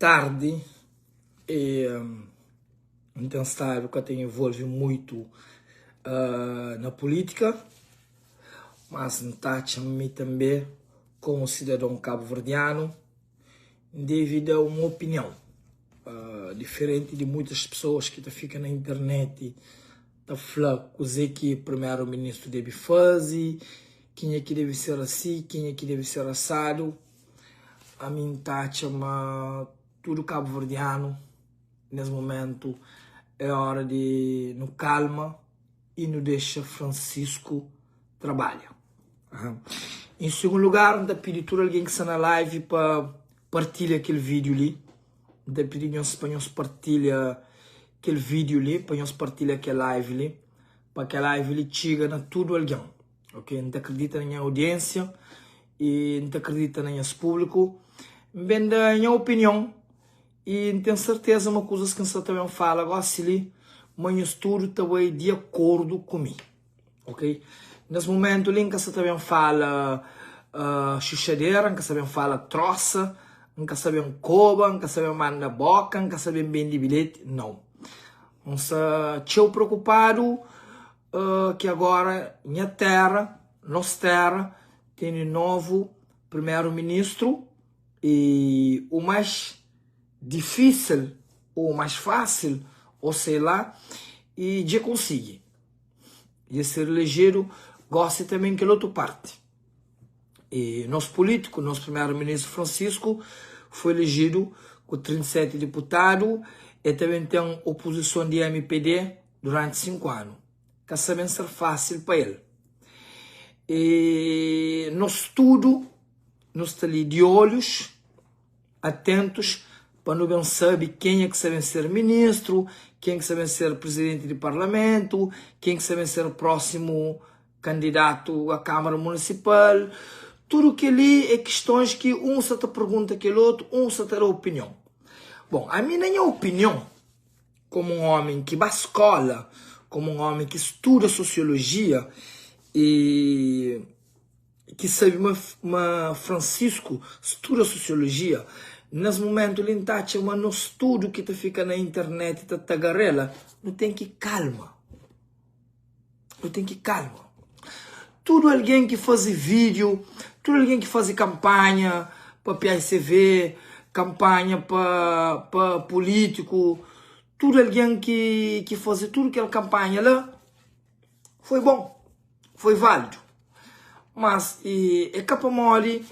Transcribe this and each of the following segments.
tardi e N ten stadu ka ta envolve muitu na pulítika, mas N ta atxa mi tanbe komu sidadon kabuverdianu N debe da un opinion diferenti di muitas pesoas ki ta fika na internet ta fla kuzê ki primeru-ministru debe faze, kenha ki debe ser asi, kenha ki debe ser asadu. Ami N ta atxa ma tudu kabuverdianu nes mumentu é ora di nu kalma i nu dexa Francisco trabalha. Em segundu lugar N ta pidi tudu algen ki sta na live pa partilha kel vídeo li. N ta pidi nhos pa nhos partilha kel vídeo li, pa nhos partilha kel live li, pa kel live li txiga na tudu algen. Ok, N ta kridita na nha audiênsia i N ta kridita na nhas públiku. N ben da nha opinion i N ten serteza ma kuzas ki N sta ta ben fala gósi li, ma nhos tudu ta bai di akordu ku mi. Ok, nes mumentu li N ka sta ta ben fala xuxadera, N ka sta ben fala trosa, N ka sta ben koba, N ka sta ben manda boka, N ka sta ben bende bilheti, nau. N sta txeu preokupadu ki agora nha tera, nos tera, tene novu primeru ministru i u mais difisil ou mais fasil ou sei la i dje konsigi dje ser elejedu gosi tanben kel otu parti i nos politiku nos primeru ministru Francisco foi elejidu ku 37 diputadu e tanben ten opozison di MPD duranti 5 anu ka sa ben ser fásil pa el. E nos tudu nu sta li di olhus atentus pa nu ben sabe kenha ki sa ben ser ministru, ken ki sa ben ser prizidenti di parlamentu, ken ki sa ben ser prósimu kandidatu a Kámara Munisipal. Tudu kel-li é kistons ki un sa ta pergunta kel otu, un sa ta da opinion. Bon, ami na nha opinion, Komu un ómi ki ba skóla, komu un ómi ki studa sosiolojia i ki sabe ma ma Fransisku studa sosiolojia, nes mumentu li N ta atxa ma nos tudu ki ta fika na internet ta tagarela, nu ten ki kalma. Nu ten ki kalma. Tudu algen ki faze vídiu, tudu algen ki faze kanpanha pa PICV, kanpanha pa pa pulítiku, tudu algen ki ki faze tudu kel kanpanha la, foi bon, foi válidu. Mas e ka pamodi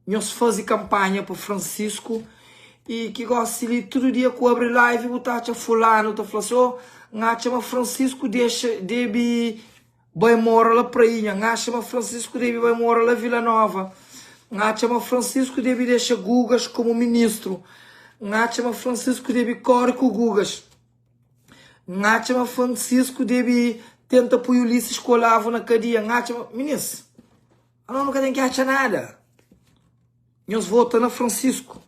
Nhos faze kanpanha pa Francisco e ki gosi li tudu dia ku abri live bu ta atxa fulano ta fla si oh N atxa ma Francisco dexa debi bai mora la Prainha, N atxa ma Francisco debi bai mora la Vila Nova, N atxa ma Francisco debi dexa Gugas komu ministru, N atxa ma Francisco debi kori ku Gugas, N atxa ma Francisco debi tenta pui Ulisses ku Olavo na kadia, N atxa ma. Minis. Anos nu ka ten ki atxa nada. Nhos vota na Francisco.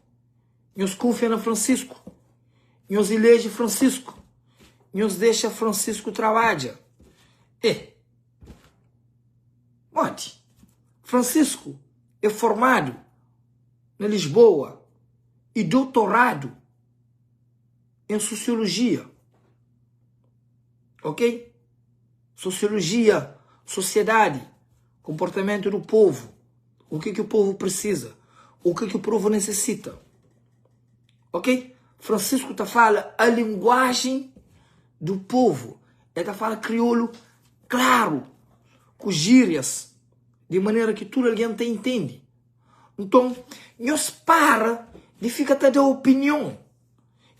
Nhos kunfia na Francisco. Nhos ileje Francisco. Nhos dexa Francisco trabadja. E modi? Francisco é formadu na Lisboa e doutoradu em Sociologia. Ok? Sociologia, sociedade. Comportamento do povo, o que que o povo precisa, o que que o povo necessita. Ok? Francisco ta fala a linguagem do povo. El ta fala crioulo claro, ku gírias, de maneira que tudo alguém ta entende. Então, nhos para de fica ta da opinião.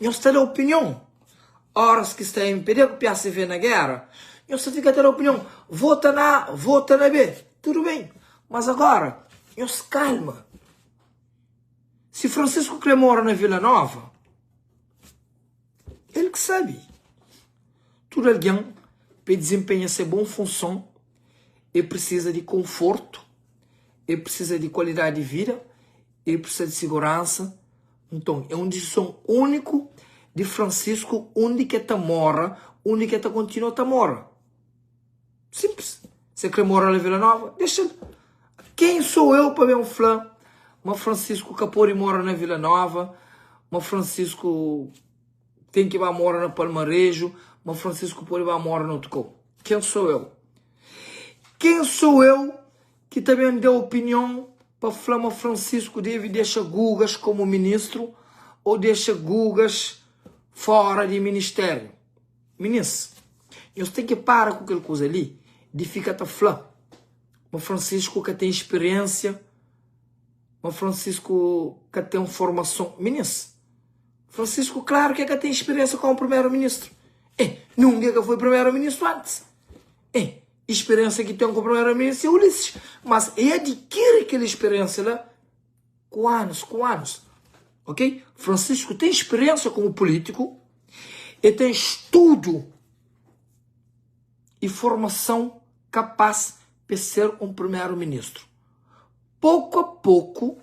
Nhos ta da opinion oras ki sta mpd ku psv na gera nhos ta fika ta da opinion vota na A vota na B tudu ben mas agora nhos kalma si Francisco kre mora na Vila Nova el ki sabi tudu algen pa e dizenpenha se bon funson e prisiza di konfortu e prisiza di kualidadi di vida e prisiza di siguransa. Nton, é un disison úniku di Francisco undi ki el ta mora, undi ki el ta kontinua ta mora. Sinplis. Si el krê mora la Vila Nova, dexa-l. Quem sou eu pa ben fla ma Francisco ka pode mora na Vila Nova? ma Francisco ten ki ba mora na Palmarejo, ma Francisco pode ba mora na otu kau. Ken sou eu? Ken sou eu ki ta ben da opinion pa fla ma Francisco deve dexa Gugas komu ministru ou dexa Gugas fora di ministériu? Minis, nhos ten ki para ku kel kuza li di fika ta fla ma Francisco ka ten spiriensia, ma Francisco ka ten formason. Minis, Francisco klaru ki el ka ten spiriensia komu primeru ministru. Eh, nunka el ka foi primeru ministru antis. Eh, spiriensia ki ten ku primeru ministru é Ulisses. Mas el adikiri kel spiriensia la ku anus, ku anus. Ok? Francisco ten spiriensia komu pulitiku, el ten studu i formason kapaz pa el ser un primeru ministru. Poku a poku,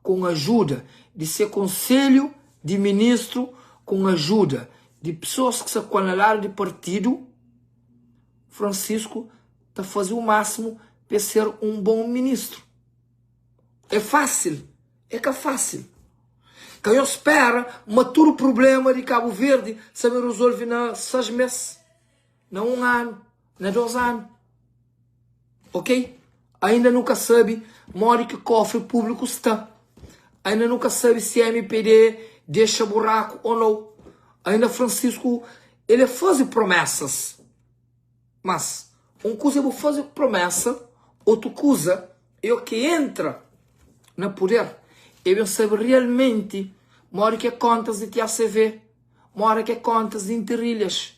ku ajuda di se konselhu di ministru, ku ajuda di pesoas ki sta ku el na ladu di partidu, Francisco ta faze u másimu pa el ser un bon ministru. É fásil? É ka fásil. Ka nhos spera ma tudu prubléma di Kabu Verdi sa ben rezolve na 6 mês, na un anu, na 2 anu. Ok? Ainda nu ka sabe modi ki kofri públiku sta. Ainda nu ka sabe si MPD dexa buraku ou nau. Ainda Francisco ele faze promessas. Mas un kuza é bu faze promessa, otu kuza é o ki entra na puder e ben sabe realmenti modi ki é kontas di TACV, modi ki é kontas di Interilhas.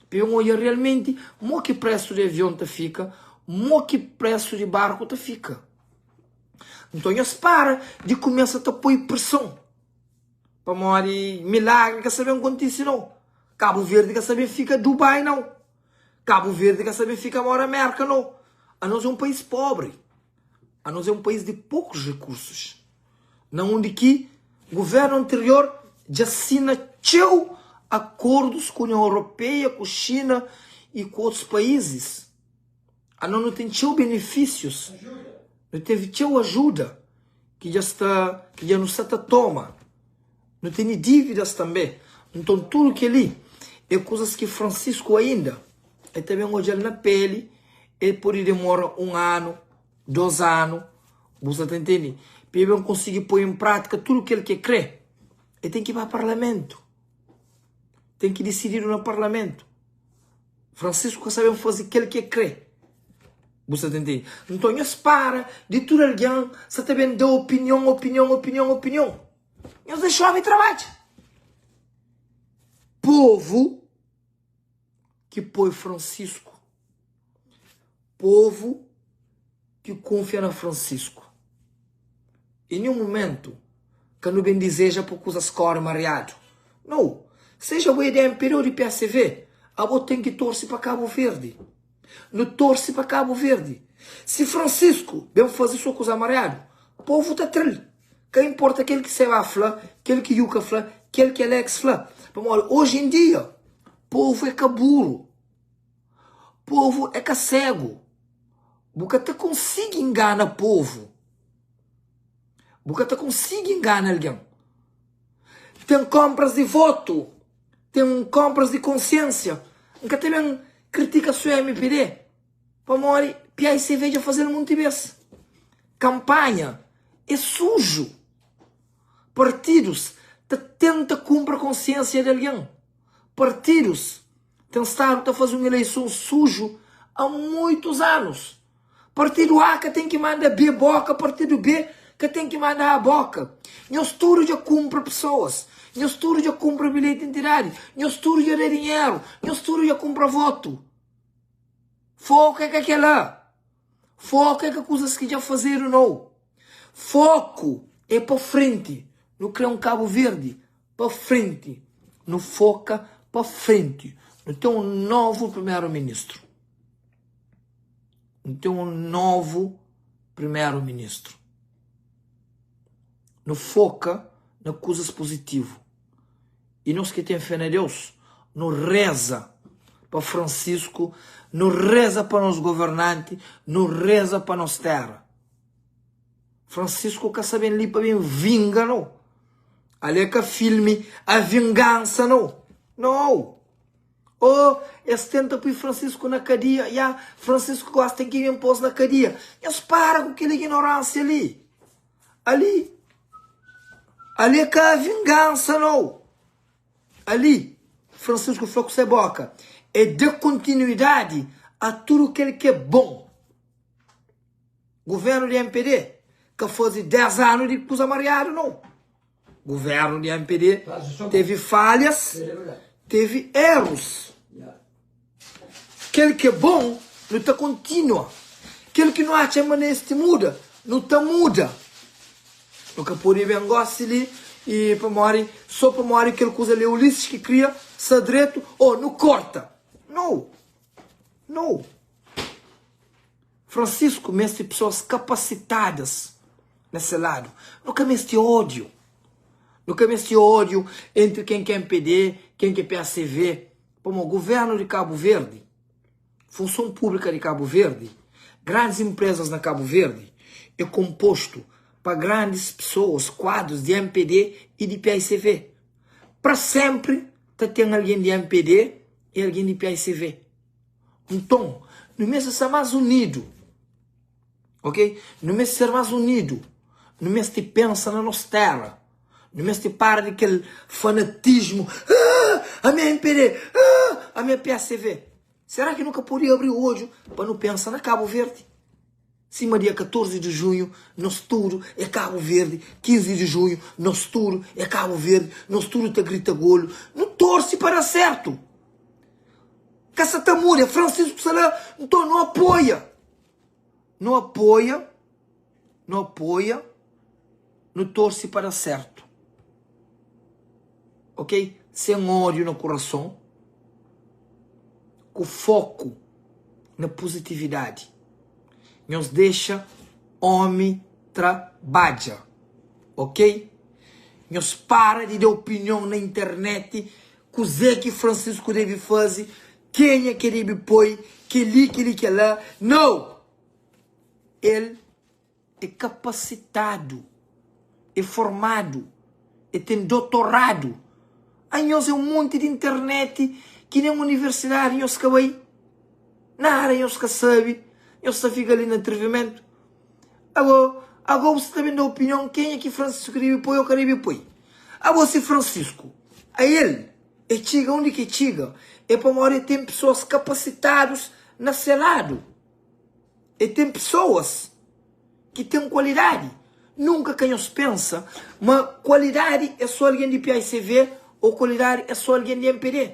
Pa ben odja realmenti mo ki presu di avion ta fika, mo ki presu di barku ta fika. Nton nhos para di kumesa ta poi preson, pamodi milagri ka sa ben kontise nau. Kabu Verdi ka sa ben fika Dubai nau. Kabu Verdi ka sa ben fika mora Merka nau. Anos é un país pobri. Anos é un país di pokus rikursus. Na undi ki guvernu anterior dja sina txeu akordus ku Union Europeia, ku Xina i ku otus paízis. Anos nu ten txeu benefísius, nu tevi txeu ajuda ki dja sta, ki dja nu sta ta toma. Nu tene dívidas tanbê. Nton tudu kel-li é kuzas ki Francisco ainda el ta ben odja-l na péli. El pode demora un anu, 2 anu, bu sta ta intende? Pa el ben konsigi poi en prátika tudu kel ki el krê, el ten ki ba parlamentu. Ten ki disididu na parlamentu. Francisco ka sta ben faze kel ki el krê. Bu sta ta intende? Nton, nhos para di tudu algen sta ta ben da opinion, opinion, opinion, opinion. Nhos dexa omi trabadja. Povu ki poi Francisco. Povu ki kunfia na Francisco. Em nenhum momento ka nu ben dizeja pa kuzas kore mariadu. Nau. Seja bo é di MPD ou di PSV, abo ten ki torse pa Cabo Verde. Nu torse pa Cabo Verde. Si Francisco ben faze so kuza mariadu, povu ta tra-l. Ka inporta kel ki Seba fla, kel ki Yuka fla, kel ki Alex fla. Pamodi oji em dia, povu é ka buru. Povu é ka segu. Bu ka ta konsigi ingana povu. Bu ka ta konsigi ingana algen. Ten konpras di votu, ten konpras di konsiensia. N ka ta ben kritika so MPD, pamodi PICV dja faze-l monti bes. Kanpanha é suju. Partidus ta tenta kunpra konsiensia di algen. Partidus ten stadu ta faze un eleison suju a muitus anus. Partidu A ka ten ki manda B boka, partidu B ka ten ki manda A boka. Nhos tudu dja kunpra pesoas, nhos tudu dja kunpra bilheti di identidadi, nhos tudu dja da dinheru, nhos tudu dja kunpra votu. Foku é ka kela. Foku é ka kuzas ki dja fazedu nau. Foku é pa frenti. Nu kre un Kabu Verdi pa frenti. Nu foka pa frenti. Nu ten un novu primeru ministru. Nu ten un novu primeru ministru. Nu foka na kuzas puzitivu. I nos ki ten fé na Deus, nu reza pa Francisco, nu reza pa nos governanti, nu reza pa nos tera. Francisco ka sa ben li pa ben vinga no. Ali é ka filmi A Vingança nau. Nau. Oh, es tenta pui Francisco na kadia. Ya, Francisco gosi ten ki ben pos na kadia. Nhos para ku kel ignorância li. Ali, ali é ka A Vingança nau. Ali, Francisco fla ku se boka, é da kontinuidadi a tudu kel ki é bon. Governo di mpd ka faze 10 anu di kuza mariadu nau. Governo di mpd teve falhas, teve erros. Kel ki é bon nu ta kontinua, kel ki nu atxa ma neste muda, nu ta muda. Nu ka pode ben gosi li i pamodi so pamodi kel kuza li é Ulisses ki kria sta dretu o nu korta. No! No! Francisco meste pessoas capacitadas na se lado. Nu ka meste ódio. Nu ka meste ódio entre ken ki é mpd, ken ki é PACV. Pamodi governo di Cabo Verde, funson pública di Cabo Verde, grandes empresas na Cabo Verde é composto pa grandes pessoas, quadros di mpd e di PACV. Pra sempre ta ten algen di mpd e algen di PACV. Nton, nu meste sta más unidu, ok? Nu meste ser más unidu. Nu meste pensa na nos téra. Nu meste para di kel fanatismu, Ah, ami é MPD, ah, ami é PACV. Será ki nu ka pode abri odju pa nu pensa na Kabu Verdi? Sima dia 14 di junhu, nos tudu é Kabu Verdi, 15 di junhu, nos tudu é Kabu Verdi, nos tudu ta grita golu. Nu torse pa da sertu. Ka sa ta muda, Francisco sta la, nton nu apoia. Nu apoia, nu apoia, nu torse pa da sertu. Ok? Sen ódiu na kurason, ku foku na puzitividadi. Nhos dexa omi trabadja. Ok? Nhos para di da opinion na internet Kuzê ki Francisco debe faze, kenha ke debe poi, kel-li, kel-li, kel-la. No! El é kapasitadu, é formadu, é ten dotoradu. Anhos é un monti di internet ki nen universidadi nhos ka bai, nada nhos ka sabe, nhos ta fika li na atrivimentu. Ago, ago bu sta ta ben da opinion kenha ki Francisco debe poi o ka debe poi. Abo si Francisco, a el e txiga undi ki e txiga e pamodi e ten pesoas kapasitadus na se ladu. E ten pesoas ki ten kualidadi. Nunka ka nhos pensa ma kualidadi e so algen di PICV o kualidadi e so algen di mpd.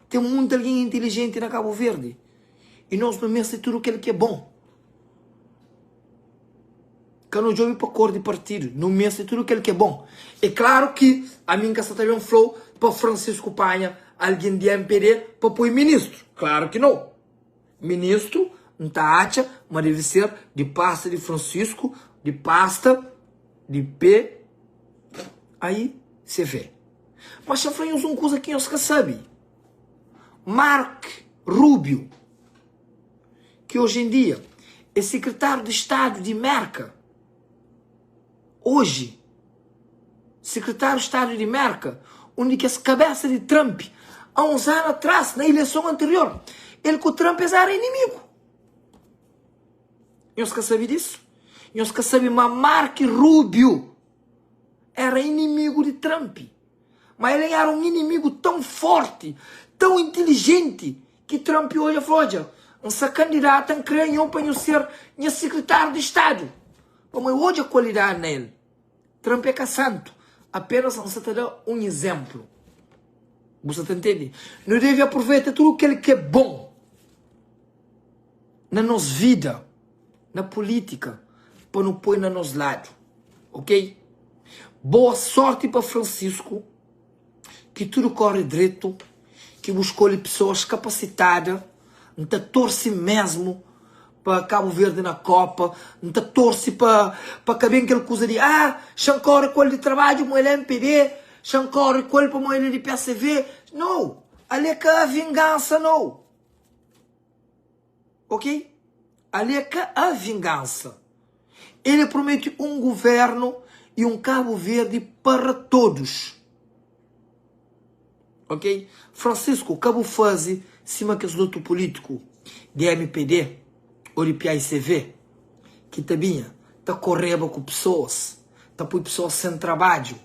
Ten munti algen intilijenti na Kabu Verdi i nos nu meste tudu kel ki e bon. Ka nu djobe pa kor di partidu, nu meste tudu kel ki é bon. É klaru ki ami N ka sa ta ben fla-u pa Francisco panha algen di mpd pa poi ministru. Klaru ki nau. Ministru N ta atxa ma debe ser di pasta di Francisco, di pasta di PAICV. Mas xa fla nhos un kuza ki nhos ka sabe. Mark Rubio. ki oji en dia é sikritáriu di Stadu di Merka, oji, sikritáriu di Stadu di Merka, un di kes kabésa di Trump, a uns anu atrás, na ileison anterior, el ku Trump es éra inimigu. Nhos ka sabe disu? Nhos ka sabe ma Mark Rubio éra inimigu di Trump? Ma el éra un inimigu tãu fórti, tãu intilijenti, ki Trump odja fla, Odja, N sta kandidata, N krê nho pa nho ser nha sikritáriu di Stadu. Pamodi el odja kualidadi na el. Trump é ka santu, apénas N sta ta da un izénplu. Bu sta ta ntende? Nu debe apruveita tudu kel ki é bon na nos vida, na pulítika, pa nu poi na nos ladu. Ok? Boa sorti pa Francisco, ki tudu kori dretu, ki bu skolhi pessoas kapacitada, N ta torsi mesmu pa Cabo Verde na Copa, N ta torsi pa pa ka ben kel kuza di ah, xa N kori ku el di trabadju pamo el é mpd, xa N kori ku el pamo el é di PSV, no, ali é ka vingansa no. Ok? Ali é ka a vingansa. Ele promete um governo. E un Kabu Verdi para todos. Ok? Francisco, ka bu faze sima kes otu pulitiku di mpd o di paicv ki ta binha ta koreba ku pesoas, ta pui pesoas sen trabadju.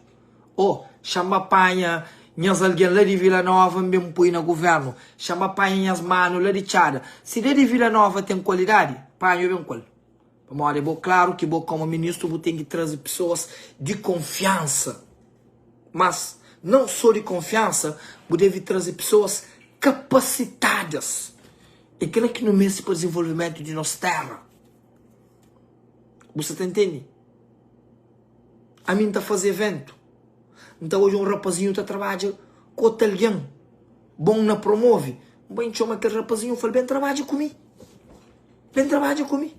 O, xa-m ba panha nhas algen la di Vila Nova N ben pui na guvernu. Xa-m ba panha nhas manu la di Txada. Si la di Vila Nova ten kualidadi, panha o ben ku el. Pamodi é bo klaru ki bo komu ministru bu ten ki traze pesoas di konfiansa. Mas não só di konfiansa, bu deve traze pesoas kapasitadas. É kila ki nu meste pa dizenvolvimentu di nos tera. Bu sa ta intende? Ami N ta faze eventu, N ta odja un rapazinhu ta trabadja ku otu algen bon na promove, N bai N txoma kel rapazinhu N fla-l, ben trabadja ku mi, ben trabadja ku mi,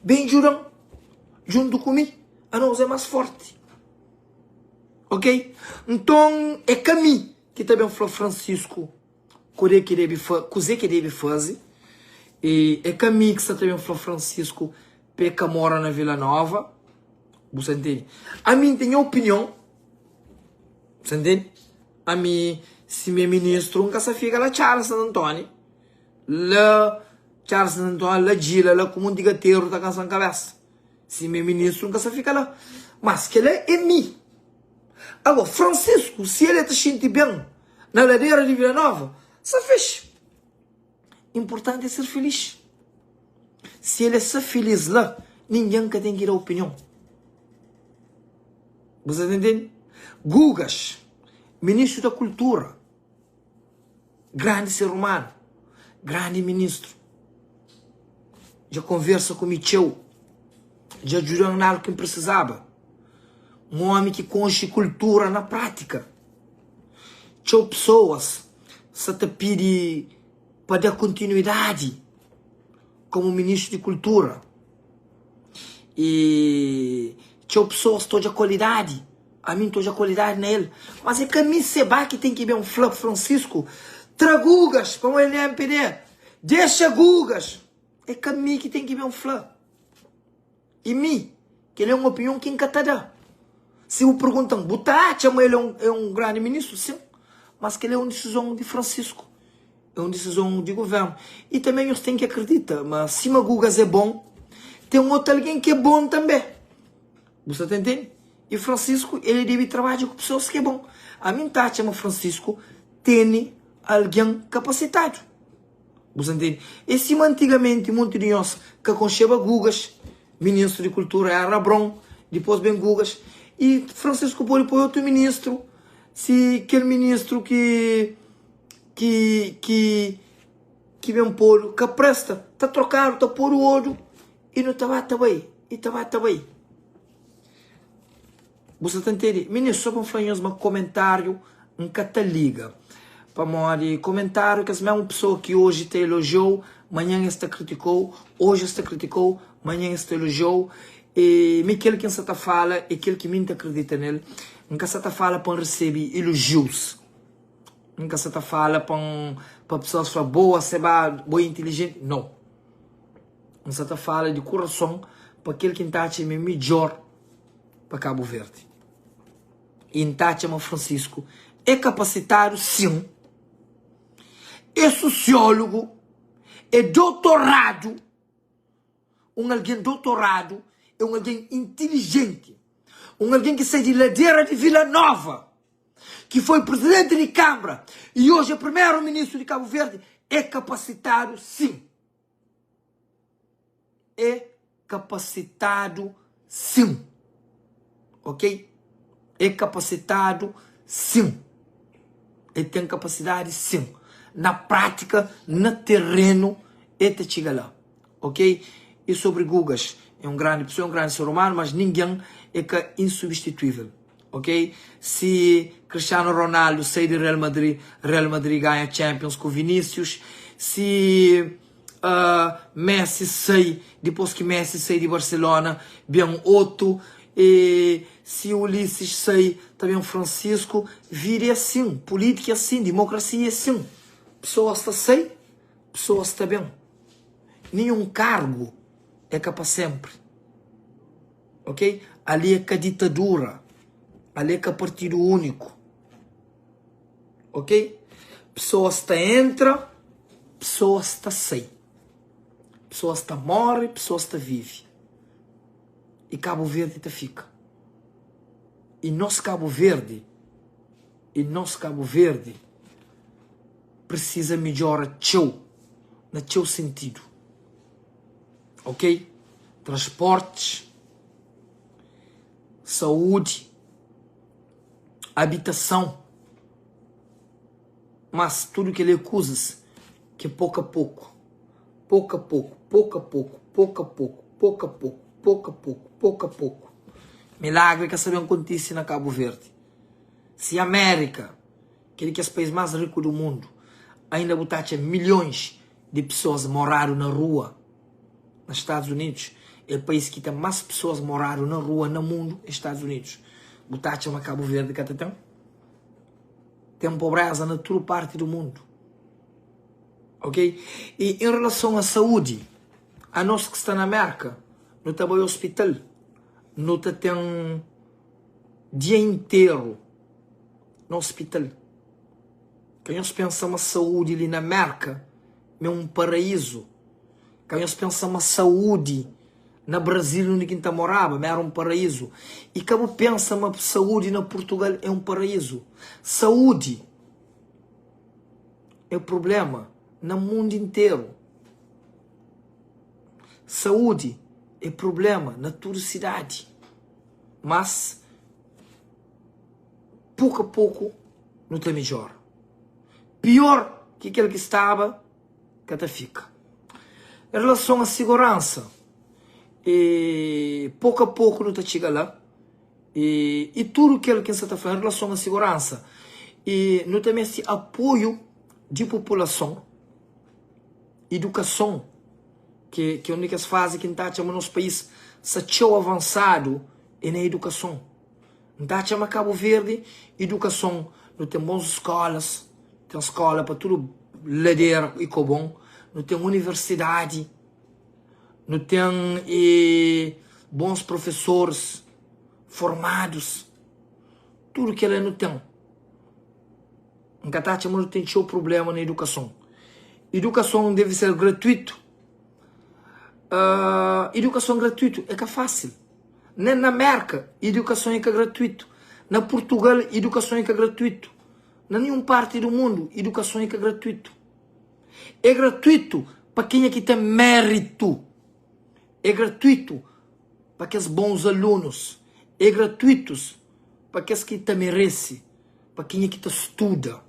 ben djuda-m djuntu ku mi, anos é más fórti. Ok? Nton é ka mi ki ta ben fla Francisco kudê ki debe fa, kuzê ki debe faze, e é ka mi ki sta ta ben fla Francisco pa e ka mora na Vila Nova, bu sa ntende? Ami N ten nha opinion, bu sa ntende? Ami si mi é ministru N ka sa fika la Txada Santu Antoni, la Txada Santu Antoni, la Djila, la ku munti gateru ta kansa-m kabesa. Si mi é ministru N ka sa fika la. Mas kela é mi. Agora, Francisco, si el é ta xinti ben na ladera di Vila Nova, sa fixi. Importanti é ser filis. Si el é sa filis la, ningen ka ten ki da opinion. Bu sa ta intende? Gugas, ministru da kultura. Grandi ser umanu, grandi ministru. Dja konversa ku mi txeu, dja djuda-m na algu ki N prisizaba. Un ómi ki konxe kultura na prátika. Txeu pesoas sa ta pidi pa da kontinuidadi komu ministru di kultura. I txeu pesoas ta odja kualidadi. Ami N ta odja kualidadi na el. Mas é ka mi Seba ki ten ki ben fla Francisco, tra Gugas pamodi el é mpd. Dexa Gugas. É ka mi ki ten ki ben fla. I mi, kel é un opinion ki N ka ta da. Si bu pergunta-m, bu ta atxa ma el é un, é un grandi ministru? Sin. Mas kel é un disizon di Francisco. É un disizon di guvernu. I tanbe nhos ten ki akredita ma sima Gugas é bon, ten otu algen ki é bon tanbe. Bu sta ta intende? I Francisco, el debe trabadja ku pesoas ki é bon. Ami N ta atxa ma Francisco tene algen kapasitadu. Bu sta ntende? É sima antigamenti monti di nhos ka konxeba Gugas, ministru di kultura éra Abron, dipôs ben Gugas. I Francisco pode poi otu ministru, si kel ministru ki ki ki ki ben podu ka presta, ta trokadu, ta podu odu i nu ta ba ta bai, i ta ba ta bai. Bu sa ta ntende? Mininu, só pa N fla nhos ma komentáriu N ka ta liga. Pamodi komentáriu kes mésmu pesoa ki oji ta elojiou, manhan es ta kritikou, oji es ta kritikou, manhan es ta elojiou. I mi kel ki N sa ta fala é kel ki mi N ta kridita nel. N ka sa ta fala pa N resebe elojius. N ka sa ta fala pa N pa pesoas fla boa Seba, bo é intilijenti. Nau. N sa ta fala di kurason pa kel ki N ta atxa ma é midjór pa Kabu Verdi. I N ta atxa ma Francisco é kapasitadu sin, é sosiólogu, é dotoradu, un algen dotoradu é un algen intilijenti, un algen ki sai di ladera di Vila Nova, ki foi prizidenti di Kanbra i oji é primeru ministru di Kabu Verdi, é kapasitadu sin. É kapasitadu sim. Ok? É kapasitadu sim. El ten kapasidadi sim. Na prátika, na terenu, el ta txiga la. Ok? E sobri Gugas, é un grandi pesoa, é un grandi ser umanu, mas ningen é ka insubstituível. Ok? Si Cristiano Ronaldo sai di Real Madrid, Real Madrid ganha Champions ku Vinicius. Si Messi sai, dipôs ki Messi sai di Barcelona, ben otu. E si Ulisses sai, ta ben Francisco. Vida é asin, pulítika é asin, dimokrasia é asin. Pesoas ta sai, pesoas ta ben. Ninhun kargu é ka pa sénpri. Ok? Ali é ka ditadura, ali é ka partidu úniku. Ok? Pesoas ta entra, pesoas ta sai. Pesoas ta morre, pesoas ta vive. E Cabo Verde ta fika. E nos Cabo Verde, e nos Cabo Verde precisa midjora txeu, na txeu sentido. Ok? Transportes, saúde, habitação. Mas tudo kel-li é kuzas ki poku a poku, poku a poku, poku a poku, poku a poku, poku a poku, poku a poku, poku a poku, milagri ka sa ben kontise na Kabu Verdi. Si Amérika, kel ki kes país más riku di mundu, ainda bu ta atxa milhons di pesoas moradu na rua, na Stadus Unidus é país ki ten más pesoas moradu na rua na mundu é Stadus Unidus. Bu ta atxa ma Kabu Verdi ka ta ten? Ten pobreza na tudu parti di mundu. Ok? E em relason a saúdi, anos ki sta na Merka, nu ta bai ospital, nu ta ten dia interu na ospital. Ka nhos pensa ma saúdi li na Merka ma é un paraízu. Ka nhos pensa ma saúdi na Brazil undi ki N ta moraba ma éra un paraízu. I ka bu pensa ma saúdi na Purtugal é un paraízu. Saúdi é prubléma na mundu interu. Saúdi é prubléma na tudu sidadi. Mas, poku a poku nu ta midjora. Pior ki kel ki staba ka ta fika. Em relason a siguransa, e poku a poku nu ta txiga la, e, e tudu kel ki N sa ta fla em relason a siguransa, e nu ta meste apoiu di populason, idukason, ki ki é un di kes fazi ki N ta atxa ma nos país sa txeu avansadu é na idukason. N ta atxa ma Kabu Verdi idukason, nu ten bons skolas, ten skola pa tudu ladera i kobon, nu ten universidadi, nu ten e bons profesoris formadus, tudu kila nu ten. N ka ta atxa ma nu ten txeu prublema na idukason. Idukason debe ser gratuitu. Uh, idukason gratuitu é ka fásil. Nen na Merka, idukason é ka gratuitu. Na Purtugal, idukason é ka gratuitu. Na ninhun parti di mundu, idukason é ka gratuitu. É gratuitu pa kenha ki ten méritu. É gratuitu pa kes bons alunus. É gratuitus pa kes ki ta merese, pa kenha ki ta studa.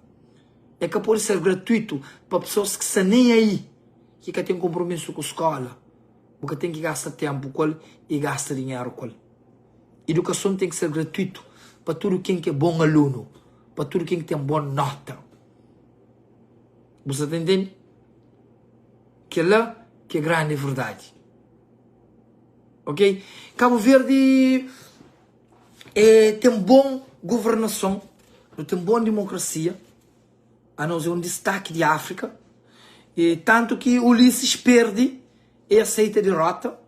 É ka pode ser gratuitu pa pesoas ki sta nen aí, ki ka ten konpromisu ku skola. Bu ka ten ki gasta tenpu ku el i gasta dinheru ku el. Idukason ten ki ser gratuitu pa tudu ken ki é bon alunu, pa tudu ken ki ten bon nota. Bu sta ta intende? Kel-la ki é grandi verdadi. Ok? Kabu Verdi é, ten bon governason, nu ten bon dimokrasia. Anos é un distaki di Áfrika. E tantu ki Ulisses perde, e aseita derota,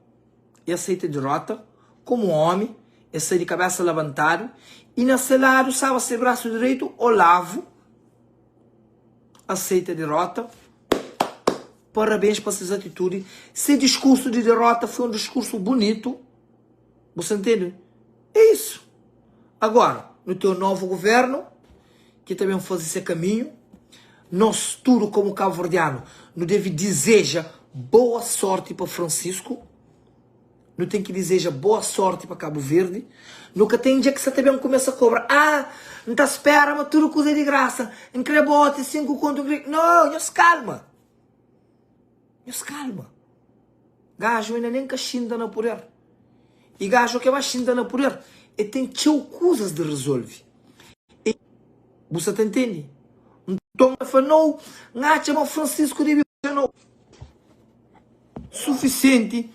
e aseita derota komu omi, e sai di kabesa labantadu, i na se ladu staba se brasu direitu, Olavo, aseita derota. Parabens pa ses atitudi. Se diskursu di derota foi un diskursu bunitu. Bu sta ntende? É isu. Agora, nu ten un novu guvernu ki ta ben faze se kaminhu. Nos tudu komu kabuverdianu nu debe dizeja boa sorti pa Francisco. Nu ten ki dizeja boa sorti pa Kabu Verdi. Nu ka ten dja ki sa ta ben kumesa kobra, Ah, N ta spera ma tudu kuza é di grasa, N kre boti 5 kontu, N kre. No, nhos kalma. Nhos kalma. Gaju inda nen ka xinta na puder. I gaju ke ba xinta na puder, e ten txeu kuzas di rezolve. E bu sa ta ntende? Nton el fla, Nou, N atxa ma Francisco debe nou sufisienti.